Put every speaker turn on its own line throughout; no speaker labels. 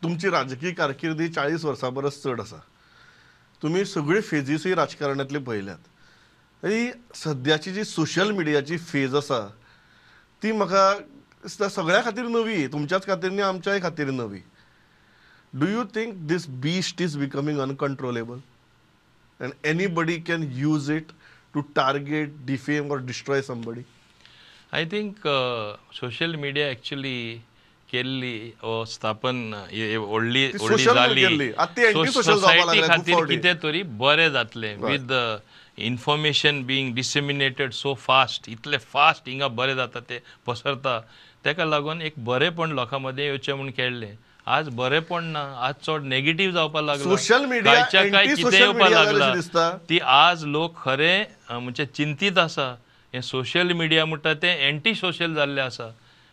तुमची राजकीय कारकिर्दी 40 वर्सां परस चड आसा. तुमी सगळी फेजीसूय राजकारणांतली पळयल्यात. ही सद्याची जी सोशल मिडियाची फेज आसा, ती म्हाका दिसता सगळ्या खातीर नवी, तुमच्याच खातीर न्ही, आमच्याय खातीर नवी. Do you think this beast is becoming uncontrollable and anybody can use it to target, defame or destroy somebody?
I think social media actually केल्ली ओ स्थापन व्हडली
ती
व्हडली
social
जाली.
केल्ली. आतां ती anti-social जावपाक
सोसायटी
लागल्या खूब
खातीर
फावटी.
कितें तरी बरें जातलें. With information being disseminated so fast, इतले फास्ट हिंगा बरें जाता, ते पसरता, तेका लागून एक बरेंपण लोकां मदीं येवचें म्हूण केल्लें. आज बरेंपण ना, आज चड नेगेटीव जावपाक लागला.
Social media
कांयच्या काय कितें
anti-social
येवपाक
media जालें
लागला.
अशें दिसता.
ती आज लोक खरें म्हणजे चिंतीत आसा. हें सोशल मिडिया म्हणटा तें एंटी सोशल जाल्लें आसा.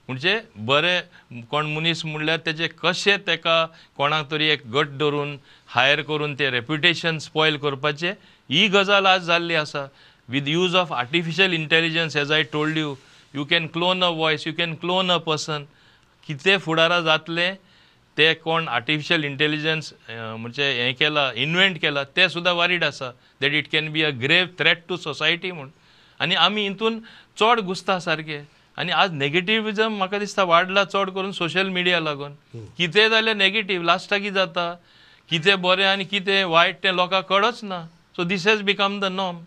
म्हणजे बरें कोण मनीस म्हणल्यार तेजे कशें तेका कोणाक तरी एक गट धरून, हायर करून तें रेप्युटेशन स्पॉयल करपाचें, ही गजाल आज जाल्ली आसा. With use of artificial intelligence, as I told you, you can clone a voice, you can clone a person. कितें फुडारा जातलें ते कोण आर्टिफिशियल इंटेलिजन्स म्हणजे हें केलां, इन्वेंट केलां, ते सुद्दां वरीड आसा that it can be a grave threat to society म्हूण. आनी आमी हितून चड घुसता सारके. आनी आज नेगेटिविजम म्हाका दिसता वाडला, चड करून सोशल मिडिया लागून. कितें जाल्यार नेगेटीव लास्टाक कितें जाता, कितें बरें आनी कितें वायट तें लोकांक कळच ना. So this has become the norm.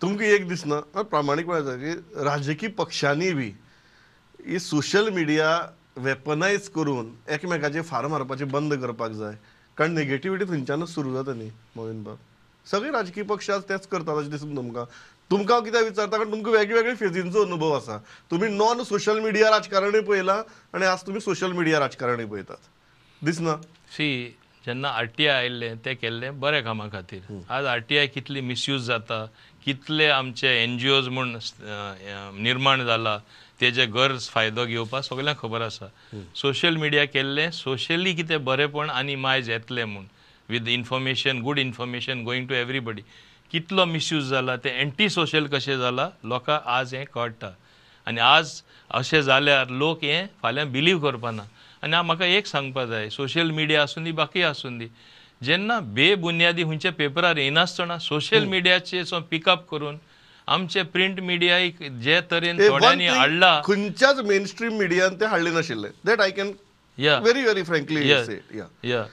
तुमकां एक दिसना, प्रामाणीकपणान, की राजकीय पक्षांनी बी ही सोशल मिडिया वेपनायज करून एकमेकाचेर फार मारपाचें बंद करपाक जाय? कारण नेगेटिविटी थंयच्यानच सुरू जाता न्ही मोविन बाब? सगळे राजकीय पक्ष आज तेच करतात अशें दिसता तुमकां? तुमकां हांव कित्याक विचारता, कारण तुमकां वेगवेगळे फेजींचो अनुभव आसा. तुमी नॉन सोशल मिडिया राजकारणूय पळयलां आनी आज तुमी सोशल मिडिया राजकारणूय पळयतात. दिसना?
सी, जेन्ना आरटीआय आयिल्लें, तें केल्लें बऱ्या कामा खातीर. आज आरटीआय कितली मिसयूज जाता, कितले आमचे एनजीओज म्हूण निर्माण जाला, तेजे गरज फायदो घेवपाक सगल्यांक खबर आसा. सोशल मिडिया केल्लें सोशली कितें बरेंपण आनी मायज येतलें म्हूण, with information, good information going to everybody. कितलो मिसयूज जाला, तें एंटी सोशल कशें जाला, लोकांक आज हें कळटा. आनी आज अशें जाल्यार लोक हें फाल्यां बिलीव करपाना. आनी म्हाका एक सांगपा जाय, सोशल मिडिया आसूं दी, बाकी आसूं दी, जेन्ना बेबुनियादी खंयच्या पेपरार येनासतना सोशल मिडियाचे पिकअप करून आमचे प्रिंट मिडिया जे तरेन थोड्यांनी हाडला,
खंयच्याच मेन स्ट्रीम मिडियान ते हाडले नाशिल्ले, that I can very very frankly say.
या.